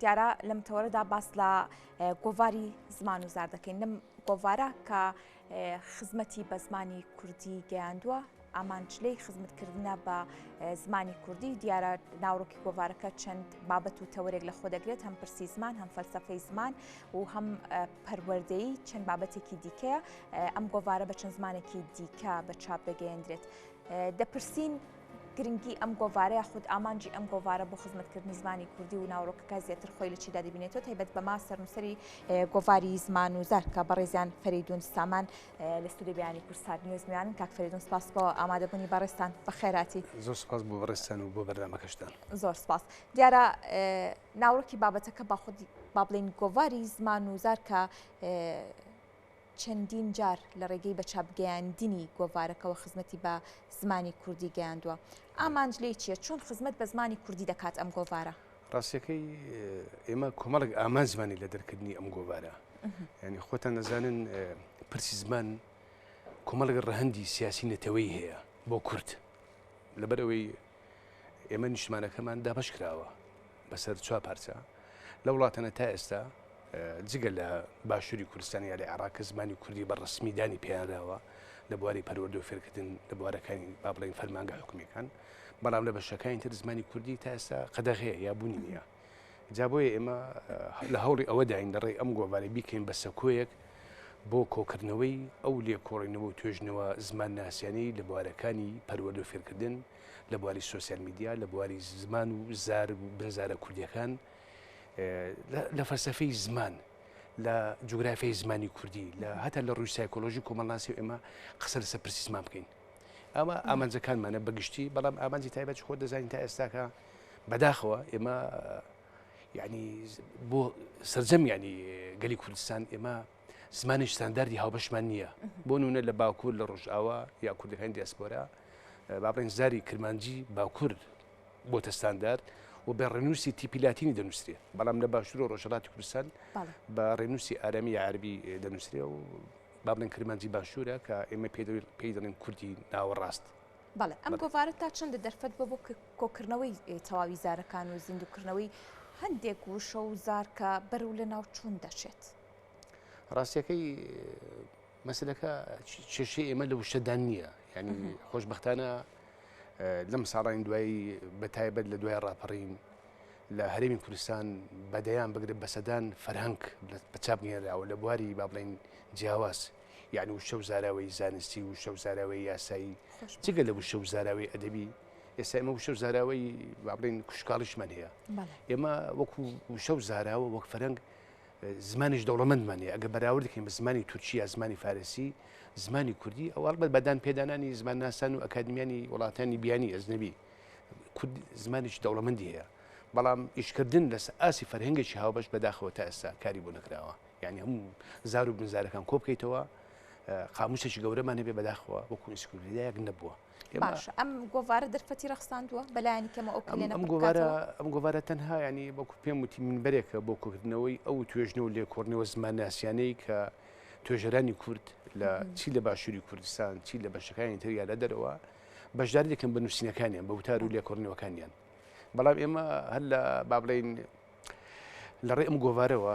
دیارە لەم تەوەرەدا باس لە گۆڤاری زمان و زار دەکەین لەم گۆڤارە کە خزمەتی بە زمانی کوردی گەیاندووە ئامانج لێی خزمەتکردنە بە زمانی کوردی دیارە ناوەڕۆکی گۆڤارەکە چەند بابەت و تەوەرێک لە خۆ دەگرێت هەم پرسی زمان هەم فەلسەفەی زمان و هەم پەروەردەیی چەند بابەتێکی دیکەیە ئەم گۆڤارە بە چەند زمانێکی دیکە بە چاپ دەگەیەندرێت دەپرسین گرنگی ئەم گۆڤارە یاخود ئامانجی ئەم گۆڤارە بۆ خزمەتکردنی زمانی کوردی و ناوەڕۆکەکە زیاتر خۆی لە چیدا دەبینێتەوە تایبەت بەما سەرنووسەری گۆڤاری زمان و زار کە بەڕێزیان فەریدون سامان لە ستودیۆی بەیانی کوردسات نیوز میوانن کاک فەریدون سپاس بۆ ئامادەبوونی بەڕێزتان بەخێراتی. زۆر سپاس بۆ بەڕێزتان و بۆ بەرنامەکەشتان. زۆر سپاس. دیارە ناوەڕۆکی بابەتەکە با خودی با بڵێین گۆڤاری زمان و زار کە چەندین جار لە ڕێگەی بە چاپ گەیاندنی گۆڤارەکەوە خزمەتی بە زمانی کوردی گەیاندووە. ئامانج لێی چییە؟ چۆن خزمەت بە زمانی کوردی دەکات ئەم گۆڤارە؟ ڕاستیەکەی ئێمە کۆمەڵێک ئامانجمانی لە دەرکردنی ئەم گۆڤارە. یعنی خۆتان دەزانن پرسی زمان کۆمەڵێک ڕەهەندی سیاسی نەتەوەی هەیە بۆ کورد. لەبەر ئەوەی ئێمە نیشتمانەکەمان دابەش کراوە بەسەر چوار پارچە لە وڵاتەنە تا ئێستا جگە لە باشووری کوردستان یا لە عێراق کە زمانی کوردی بە ڕسمی دانی پێیانراوە لە بواری پەروەردە و فێرکردن لە بوارەکانی با بڵێین فەرمانگە حکومیەکان بەڵام لە بەشەکانی تر زمانی کوردی تا ئێستا قەدەغەیە یا بوونی نییە جا بۆیە ئێمە لە هەوڵی ئەوەداین لە ڕێی ئەم گۆڤارە بیکەین بە سەکۆیەک بۆ کۆکردنەوەی ئەو لێکۆڵینەوە و توێژنەوە زمانناسیانەی لە بوارەکانی پەروەردە و فێرکردن، لە بواری سۆسیال میدیا، لە بواری زمان و زار و بنزارە کوردیەکان، لە فەلسەفەی زمان، لە جوگرافیای زمانی کوردی، لە هەتا لە ڕووی سایکۆلۆژی کۆمەڵناسی ئێمە قسە لەسەر پرسی زمان بکەین. ئەمە ئامانجەکانمانە بەگشتی، بەڵام ئامانجی تایبەت خۆت دەزانین تا ئێستاکە بەداخەوە ئێمە یعنی بۆ سرجەم ینی گەلی کوردستان ئێمە زمانی ستانداردی هاوبەشمان نییە بۆ نونە لە باکوور لە ڕۆژئاوا یا کوردەکانی دیاسپۆرا با بڵێن زاری کرمانجی باکوور بۆتە ستاندارد و بە ڕێنووسی تیپی لاتینی دەنووسرێ بەڵام لە باشوور و ڕۆژهەڵاتی کوردستان بە ڕێنووسی ئارامی یا عەربی دەنووسرێ و با بڵێن کرمانجی باشوورە کە ئێمە پێی دەڵێن کوردی ناوەڕاست. بەڵێ ئەم گۆڤارە تا چەندە دەرفەت بووە بۆ کۆکردنەوەی تەواوی زارەکان و زیندووکردنەوەی هەندێک وشە و زار کە بەرەو لەناوچوون دەچێت؟ ڕاستیەکەی مەسلەکە کێشەی ئێمە لە وشەدان نییە یعنی خۆشببختانە لەم ساڵانی دوایی بە تایبەت لە دوای ڕاپەڕین لە هەرێمی کوردستان بەدەیان بگرە بەسەدان فەرهەنگ بە چاپ گەیەنراوە لە بواری با بڵێین جیاواز یعنی وشە و زاراوەی زانستی و وشە و زاراوەی یاسایی جگە لە وشە و زاراوەی ئەدەبی ئێستا ئێمە وشە و زاراوەی با بڵێین کوشکاڵیشمان هەیە ئێمە وەکو وشە و زاراوە وەک فەرەنگ زمانیش دەوڵەمەندمان هەیە ئەگە بەراورد کەین بە زمانی تورکی یا زمانی فارسی زمانی کوردی ئەو ئەڵبەت بەدان پێدانانی زمانناسان و ئەکادمیانی وڵاتانی بیانی ئەجنەبی کورد زمانێکی دەوڵەمەندی هەیە بەڵام ئیشکردن لەسەر ئاستی فەرهەنگێکی هاوبەش بەداخەوە تا ئێستا کاری بۆ نەکراوە یعنی هەموو زار و بنزارەکان کۆ بکەیتەوە قاموسێکی گەورەمان هەبێ بەداخەوە وەکو ئینسکلۆپیدایەک نەبووە. باشە ئەم گۆڤارە دەرفەتی ڕەخساندووە بەلایەنی کەمەوە ئەو کەلێنە ئەم گۆڤارە ئەم گۆڤارە تەنها ینی وەکو پێم وتی منبەرێکە بۆ کۆکردنەوەی ئەو توێژنە و لێکۆڵینەوە زمانناسیانەی کە توێژەرانی کورد لە چی لە باشووری کوردستان چی لە بەشەکانی تر یا لە دەرەوە بەشداری دەکەن بە نووسینەکانیان بە وتار و لێکۆڵینەوەکانیان بەڵام ئێمە هەر لە با بڵێین لە ڕێ ئەم گۆڤارەوە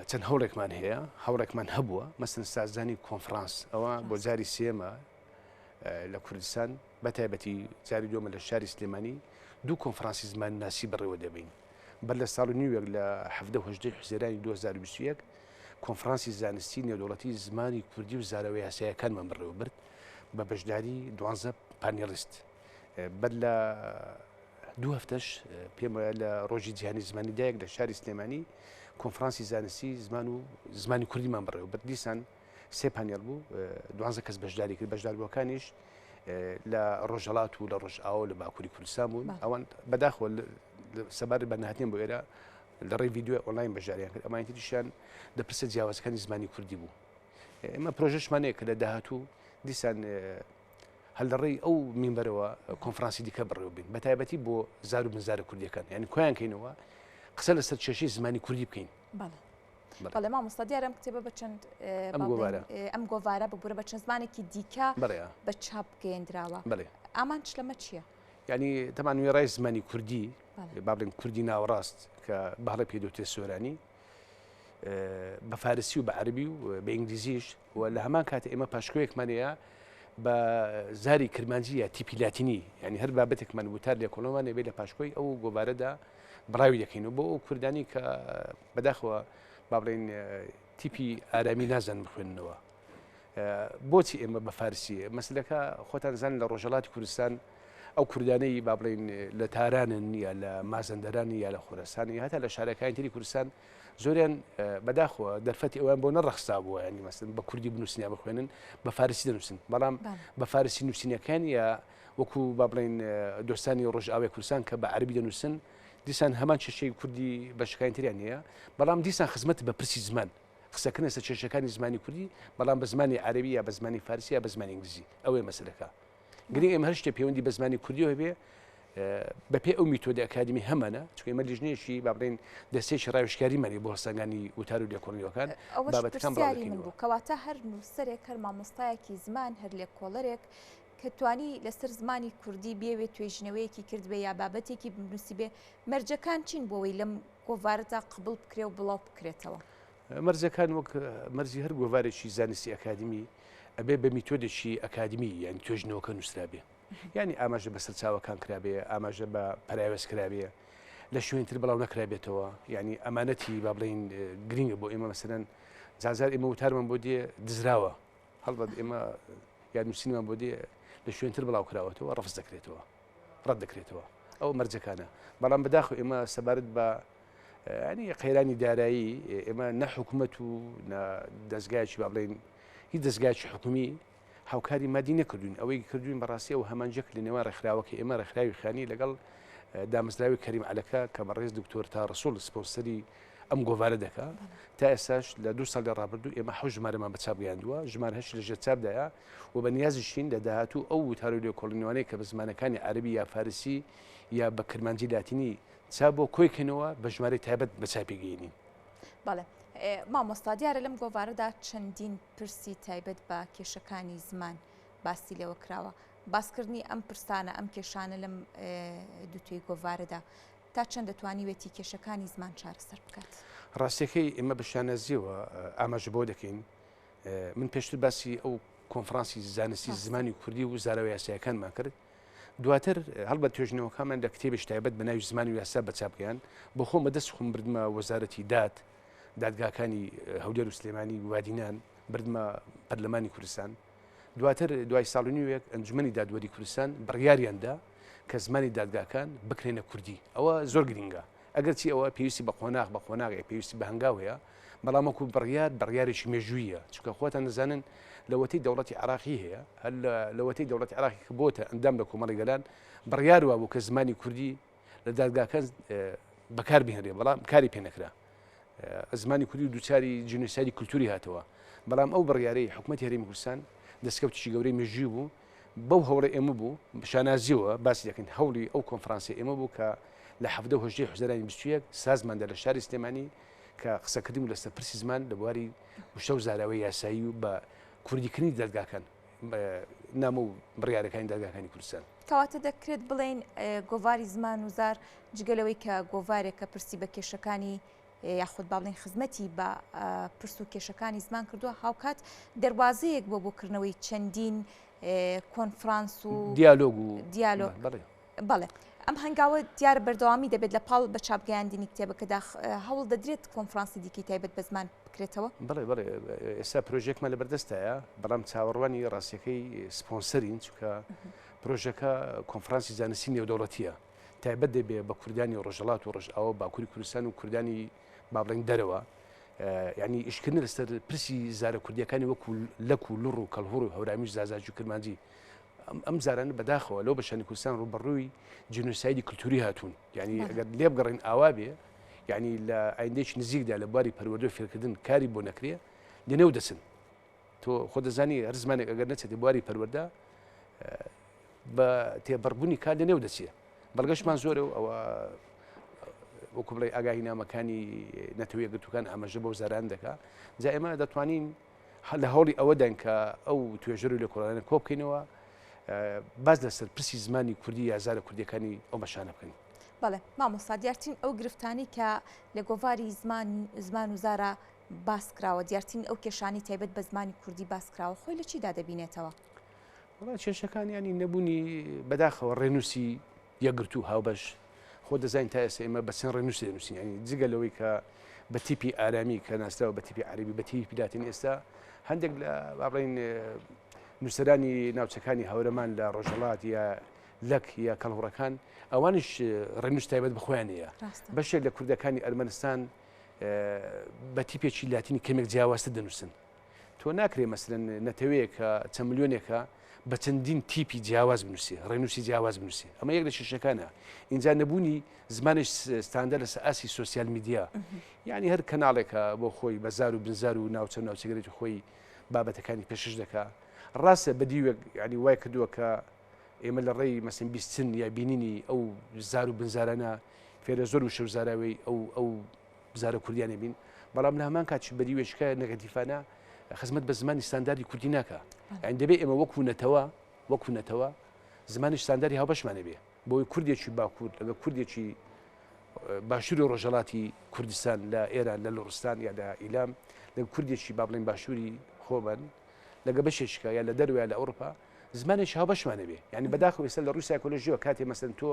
چەند هەوڵێکمان هەیە هەوڵێکمان هەبووە مەسن سازدانی کۆنفرانس ئەوە بۆ جاری سێمە لە کوردستان بە تایبەتی جاری دووەمە لە شاری سلێمانی دوو کۆنفرانسی زمانناسی بەڕێوە دەبین بەر لە ساڵ و نیوێک لە 17 هەژدەی حوزەیرانی 2021 کۆنفرانسی زانستی نێودەوڵەتی زمانی کوردی و زاراوە یاسایەکانمان بەڕێوە برد بە بەشداری دوانزە پانێڵیست بەر لە دوو هەفتەش پێم وایە لە ڕۆژی جیهانی زمانی دایک لە شاری سلێمانی کۆنفرانسی زانستی زمان و زمانی کوردیمان بەڕێوە برد دیسان سێ پانێڵ بوو دوانزە کەس بەشداری کرد بەشداربووەکانیش لە ڕۆژهەڵات و لە ڕۆژئاوا و لە باکووری کوردستان بوون ئەوان بەداخەوە سەبارەت بە نەهاتنیان بۆ ئێرە لە ڕێی ڤیدیۆی ئۆنلاین بەشداریان کرد ئەمانی تریشیان لە پرسە جیاوازەکانی زمانی کوردی بوو ئێمە پرۆژەشمان هەیە کە لە داهاتوو دیسان هەر لە ڕێی ئەو مینبەرەوە کۆنفرانسی دیکە بەڕێوە بین بە تایبەتی بۆ زار و بنزارە کوردیەکان یعنی کۆیان کەینەوە قسە لەسەر کێشەی زمانی کوردی بکەین. بەڵێ مامۆستا دیارە ئەم کتێبە بە چەند ئەم گۆڤارە ئەم گۆڤارە ببورە بە چەند زمانێکی دیکە بە چاپ گەیەندراوە ئامانج لەمە چییە؟ یعنی تەمان وێڕای زمانی کوردی. با بڵێن کوردی ناوەڕاست کە بەڵێ پێ دەوترێت سۆرانی بە فارسی و بە عەربی و بە ئینگلیزیش و لە هەمان کات ئێمە پاشکۆیەکمان هەیە بە زاری کرمانجی یا تیپی لاتینی یعنی هەر بابەتێکمان وتار لێکۆڵەوەمان هەبێ لە پاشکۆی ئەو گۆڤارەدا بڵاوی دەکەین و بۆ ئەو کوردانی کە بەداخەوە با بڵێین تیپی ئارامی نازانن بخوێننەوە بۆچی ئێمە بە فارسی مەسلەکە خۆتان زان لە ڕۆژهڵاتی کوردستان ئەو کوردانەی با بڵین لە تارانن یا لە مازەندەرانی یا لە خۆرەسانی هەتا لە شارەکانی تری کوردستان زۆریان بەداخەوە دەرفەتی ئەویان بۆ نەڕەخسا بووە ینی مەسن بە کوردی بنووسن یا بخوێنن بە فارسی دەنووسن بەڵام بە فارسی نووسینەکان یا وەکو با بڵین دۆستانی ڕۆژئاوای کوردستان کە بە عەربی دەنووسن دیسان هەمان کێشەی کوردی بەشەکانی تریان هەیە بەڵام دیسان خزمەت بە پرسی زمان قسەکردن لەسەر کێشەکانی زمانی کوردی بەڵام بە زمانی عەرەبی یا بە زمانی فارسی یا بە زمانی ئینگلیزی ئەوەیە مەسەلەکە گرنگ ئێمە هەر شتێ پەیوەندی بە زمانی کوردیەوە هەبێ بەپێ ئەو میتۆدە ئەکادمی هەمانە چونکە ئێمە لیژنەیەکی با بڵێین دەستەیەکی ڕاوێژکاریمان هەیە بۆ هەڵسەنگانی وتار و لێکۆڵینەوەکان ئەوەش بابەتەکان بڵاو پرسیاری من دەکەینەوە بوو کەواتە هەر نووسەرێک هەر مامۆستایەکی زمان هەر لێکۆڵەرێک کە توانی لەسەر زمانی کوردی بیەوێ توێژینەوەیەکی کردبێ یا بابەتێکی بنووسیبێ مەرجەکان چین بۆ ئەوەی لەم گۆڤارەدا قبوڵ بکرێ و بڵاو بکرێتەوە؟ مەرجەکان وەک مەرجی هەر گۆڤارێکی زانستی ئەکادیمی ئەبێ بە میتۆدێکی ئەکادیمی یانی توێژینەوەکە نووسرابێ یانی ئاماژە بە سەرچاوەکان کرابێ ئاماژە بە پەراوێز کرابێ لە شوێن تر بڵاو نەکرابێتەوە یعنی ئەمانەتی با بڵین گرنگە بۆ ئێمە مەسەرەن جازار ئێمە وتارمان بۆ دێ دزراوە هەڵبەت ئێمە یا نووسینمان بۆ دێ لە شوێنتر بڵاو کراوەتەوە ڕفز دەکرێتەوە ڕەت دەکرێتەوە ئەو مەرجەکانە بەڵام بەداخەوە ئێمە سەبارەت بە ینی قەیرانی دارایی ئێمە نە حکوومەت و نە دەستگایکی با بڵێن هیچ دەستگایکی حکومی هاوکاری مادی نەکردوین ئەوەی کردوین بەڕاستی ئەو هەمانجەک لە نێوان ڕێکخراوەکە ئێمە ڕێکخراوی خانی لەگەڵ دامەزراوی کەریم عەلەکە کە بەڕێز دکتۆر تا ڕسوڵ سپۆنسەری ئەم گۆڤارە دەکا تا ئێستاش لە دوو ساڵی ڕابردوو ئێمە حەوت ژمارەمان بە چاپ گەیاندووە ژمارە هەشت لە ژێر چاپدایە و بە نیازیشین لە داهاتوو ئەو وتار و لێکۆڵینەوانەی کە بە زمانەکانی عەرەبی یا فارسی یا بە کرمانجی لاتینی چاپ بۆ کۆی کەینەوە بە ژمارەی تایبەت بە چاپی گەیەنین. بەڵێ مامۆستا دیارە لەم گۆڤارەدا چەندین پرسی تایبەت بە کێشەکانی زمان باسی لێوە کراوە باسکردنی ئەم پرسانە ئەم کێشانە لەم دووتوێی گۆڤارەدا تا چەند دەتوانیوێتی کێشەکانی زمان چارەسەر بکات؟ ڕاستیەکەی ئێمە بە شانازیەوە ئاماژە بەوە دەکەین من پێشتر باسی ئەو کۆنفرانسی زانستی زمانی کوردی و زاراوە یاسایەکانمان کرد دواتر هەڵبەت توێژینەوەکانمان لە کتێبێکی تایبەت بە ناوی زمان و یاسا بە چاپ گەیاند بۆ خۆم بە دەست خۆم بردمە وەزارەتی داد دادگاکانی هەولێر و سلێمانی وادینان بردمە پەرلەمانی کوردستان دواتر دوای ساڵ و نیوێک ئەنجومەنی دادوەری کوردستان بڕیاریان دا کە زمانی دادگاکان بکرێنە کوردی. ئەوە زۆر گرینگە. ئەگەرچی ئەوە پێویستی بە قۆناغ بە قۆناغێک پێویستی بە هەنگاو هەیە، بەڵام وەکوو بڕیار بڕیارێکی مێژوویە. چونکە خۆتان دەزانن لەوەتەی دەوڵەتی عێراقی هەیە، هەر لەوەتەی دەوڵەتی عێراقی کە بۆتە ئەندام لە کۆمەڵی گەلان، بڕیار وابوو کە زمانی کوردی لە دادگاکان بەکار بهێنرێ، بەڵام کاری پێ نەکرا. زمانی کوردی دووچاری جینۆسایدی کولتوری هاتەوە، بەڵام ئەو بڕیارەی حکومەتی هەرێمی کوردستان دەستکەوتێکی گەورەی مێژووی بوو، بەو هەوڵەی ئێمە بوو، بە شانازییەوە باسی دەکەین، هەوڵی ئەو کۆنفرانسەی ئێمە بوو کە لە 17 و 18 حوزەرانی 21 سازماندا لە شاری سلێمانی کە قسەکردن بوو لەسەر پرسی زمان لە بواری وشە و زاراوەی یاسایی و بە کوردیکردنی دادگاکان نامە و بڕیارەکانی دادگاکانی کوردستان. کەواتە دەکرێت بڵێین گۆڤاری زمان و زار جگە لەوەی کە گۆڤارێکە پرسی بە کێشەکانی یاخود با بڵێین خزمەتی بە پرس و کێشەکانی زمان کردووە هاوکات دەروازەیەک بۆ بۆ کردنەوەی چەندین کۆنفرانس و دیالۆگ و دیالۆگ بەڵێ ئەم هەنگاوە دیارە بەردەوامی دەبێت لە پاڵ بە چاپگەیاندنی کتێبەکەدا هەوڵ دەدرێت کۆنفرانسی دیکەی تایبەت بە زمان بکرێتەوە؟ بەڵێ بەڵێ ئێستا پرۆژێکمان لە بەردەستایە بەڵام چاوەڕوانی ڕاستیەکەی سپۆنسەرین چونکە پرۆژەکە کۆنفرانسی زانستی نێودەوڵەتیە تایبەت دەبێ بە کوردانی ڕۆژهەڵات و ڕۆژئاوا و باکووری کوردستان و کوردانی با بڵێین دەرەوە یعنی ئیشکردن لەسەر پرسی زارە کوردیەکانی وەکو لەک و لوڕ و کەڵهوڕ و هەورامی و زازاجی و کرمانجی ئەم زارانە بەداخەوە لەو بەشانی کوردستان ڕووبەڕووی جینۆسایدی کلتوری هاتوون یعنی ئەگەر لێبگەڕین ئاوا بێ یعنی لە ئایندەیەکی نزیکدا لە بواری پەروەردە و فێرکردن کاری بۆ نەکرێ لەنێو دەچن تۆ خۆ دەزانی هەر زمانێک ئەگەر نەچێتە بواری پەروەردە بە تێپەڕبوونی کات لەنێو دەچێ بەڵگەشمان زۆرە و ئەوە وەکو بڵێ ئاگاهی نامەکانی نەتەوە یەکگرتووەکان ئاماژە بەو زاران دەکا جا ئێمە دەتوانین لە هەوڵی ئەوەداین کە ئەو توێژەر و لێکۆڵەرانە کۆ بکەینەوە باس لەسەر پرسی زمانی کوردی یا زارە کوردیەکانی ئەو بەشانە بکەین. بەڵێ مامۆستا دیارترین ئەو گرفتانەی کە لە گۆڤاری زمان زمان و زارا باس کراوە دیارترین ئەو کێشانەی تایبەت بە زمانی کوردی باس کراوە خۆی لە چیدا دەبینێتەوە؟ وەڵا کێشەکان ینی نەبوونی بەداخەوە ڕێنووسی یەکگرتوو هاوبەش خۆ دەزانین تا ئێستا ئێمە بە چەند ڕێنووس دەنووسین ینی جگە لەوەی کە بە تیپی ئارامی کە ناسراوە بە تیپی عەرەبی بە تیپی لاتین ئێستا هەندێک لە با بڵێین نووسەرانی ناوچەکانی هەورەمان لە ڕۆژهەڵات یا لەک یا کەڵهوڕەکان ئەوانیش ڕێنووس تایبەت بە خۆیان هەیە بەشێک لە کوردەکانی ئەرمەنستان بە تیپێکی لاتینی کەمێک جیاوازتر دەنووسن تۆ ناکرێ مەسەلەن نەتەوەیەک کە چەند ملیۆنێکە بە چەندین تیپی جیاواز بنووسێ، ڕێنووسی جیاواز بنووسێ. ئەمە یەک لە کێشەکانە. ئینجا نەبوونی زمانێک ستاندەر لەسەر ئاستی سۆسیال میدیا. یعنی هەر کەناڵێکە بۆ خۆی بە زار و بنزار و ناوچە و ناوچەگەرێتی خۆی بابەتەکانی پێشکەش دەکا. ڕاستە بە دیوێک یعنی وای کردووە کە ئێمە لە ڕێی مەسەن بیستن یا بینینی ئەو زار و بنزارانە فێرە زۆر وشە و زاراوەی ئەو ئەو زارە کوردیانە بین، بەڵام لە هەمان کاتیش بە دیوێکیکە نەگەتیفانە خزمەت بە زمانی ستانداردی کوردی ناکا. یانی دەبێ ئێمە وەکوو نەتەوە، وەکوو نەتەوە زمانی ستانداردی هاوبەشمان هەبێ بۆی کوردێکی باکوور لەگەڵ کوردێکی باشووری ڕۆژهەڵاتی کوردستان لە ئێران لە لوڕستان یا لە ئیلام لەگەڵ کوردێکی با بڵێین باشووری خۆمان لەگە بەشێکیکە یا لە دەروە یا لە ئەوروپا زمانێکی هاوبەشمان هەبێ. یانی بەداخەوە ئێستا لە ڕووی سایکۆلۆژیەوە کاتێ مەسەلەن تۆ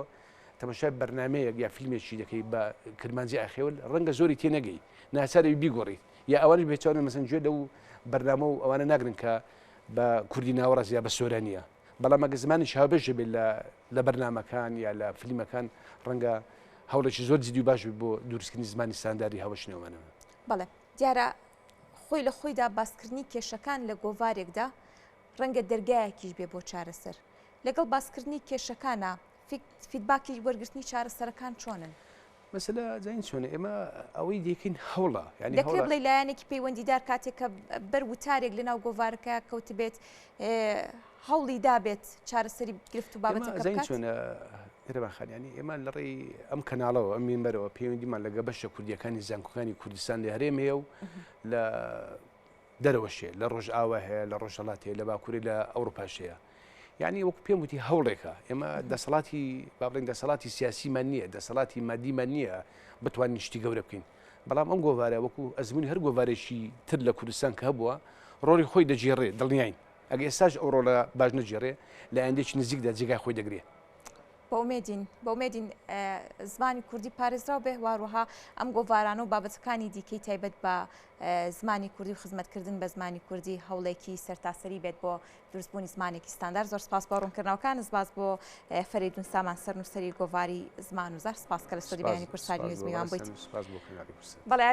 تەماشای بەرنامەیەک یا فیلمێکی دەکەی بە کرمانجی ئاخێول ڕەنگە زۆری تێ نەگەی ناچارەوی بیگۆڕیت یا ئەوانش بێچوانە مەسەن گوێ لەو بەرنامە و ئەوانە ناگرن کە بە کوردی ناوەڕاست یا بە سۆرانیە بەڵام ئەگە زمانێکی هاوبەش بێت لە لە بەرنامەکان یا لە فیلمەکان ڕەنگە هەوڵێکی زۆر جدی و باش بێت بۆ دروستکردنی زمانی ستانداردی هاوبەش نێوانەوە. بەڵێ دیارە خۆی لە خۆیدا باسکردنی کێشەکان لە گۆڤارێکدا ڕەنگە دەرگایەکیش بێ بۆ چارەسەر. لەگەڵ باسکردنی کێشەکانا فیدباکی وەرگرتنی چارەسەرەکان چۆنن؟ مەسەلە زانین چۆنە ئێمە ئەوەی دەیکەین هەوڵە یانی دەکرێت بڵێ لایەنێکی پەیوەندیدار کاتێک کە بەر وتارێک لەناو گۆڤارەکە کەوتبێت هەوڵی دابێت چارەسەری گرفت و بابەتەکە بکات؟ چۆنە میرەبان خان یانی ئێمە لە ڕێی ئەم کەناڵەوە ئەم مینبەرەوە پەیوەندیمان لەگە بەشە کوردیەکانی زانکۆکانی کوردستان لە هەرێم هەیە و لە دەرەوەش هەیە، لە ڕۆژئاوا هەیە، لە ڕۆژهەڵات هەیە، لە باکووری لە ئەوروپاش هەیە. یعنی وەکو پێم وتی هەوڵێکە ئێمە دەسەڵاتی با بڵێین دەسەڵاتی سیاسیمان نییە دەسەڵاتی مادیمان نییە بتوانین شتی گەورە بکەین بەڵام ئەم گۆڤارە وەکو ئەزموونی هەر گۆڤارێکی تر لە کوردستان کە هەبووە ڕۆڵی خۆی دەگێڕێ دڵنیاین ئەگە ئێستاش ئەو ڕۆڵە باش نەگێڕێ لە ئایندەیەکی نزیکدا جێگای خۆی دەگرێ. بەئومێدین بەئومێدین زمانی کوردی پارێزراو بێ واروەها ئەم گۆڤارانە و بابەتەکانی دیکەی تایبەت بە زمانی کوردی و خزمەتکردن بە زمانی کوردی هەوڵێکی سەرتاسەری بێت بۆ دروستبوونی زمانێکی ستاندار زۆر سپاس بۆ ڕوونکردنەوەکان سپاس بۆ فەرەیدون سامان سەرنووسەری گۆڤاری زمان و زار سپاس کە لە ستۆدیۆی بەیانی کوردسات نیوز میوان بوویت. سپاس بۆ کەناڵی کوردسات. بەڵێ.